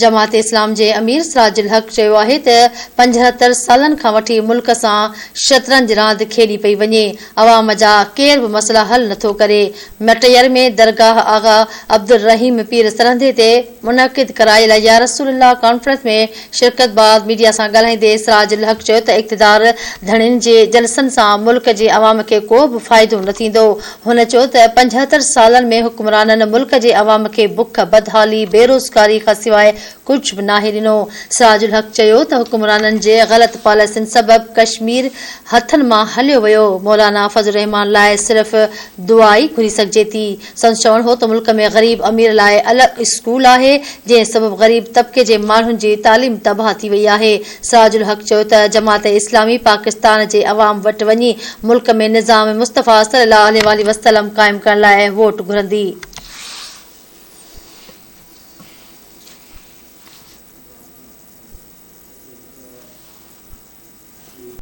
جماعت اسلام جي امير سراج الحق چيو آهي ته 75 سالن کان وٺي ملڪ سان شطرنج راند کيڏي پئي وڃي، عوام جا ڪير به مسئلا حل نٿو ڪري. مٽير ۾ درگاهه آغا عبدالرحيم پير سرهندي تي منعقد ڪرايل يا رسول الله ڪانفرنس ۾ شرڪت بعد ميڊيا سان ڳالهائيندي سراج الحق چيو ته اقتدار ڌڻين جي جلسن سان ملڪ جي عوام کي ڪو به فائدو نه ٿيندو. هن چيو ته 75 سالن ۾ حڪمرانن ملڪ جي عوام کي بک، بدحالي، بيروزگاري کان سواء ڪجهه به ناهي ڏنو. سراج الحق چيو ته حڪمرانن جي غلط پاليسين سبب ڪشمير هٿن مان هليو ويو، مولانا فضل الرحمان لاء صرف دعا ئي گهري سگهجي ٿي. سندس چوڻ هو ته ملڪ ۾ غريب امير لاء الڳ اسڪول آهي، جنهن سبب غريب طبقي جي ماڻهن جي تعليم تباهه ٿي وئي آهي. سراج الحق چيو ته جماعت اسلامي پاڪستان جي عوام وٽ وڃي ملڪ ۾ نظام مصطفيٰ صلي الله عليه واٰله وسلم قائم ڪرڻ لاء ووٽ گهرندي.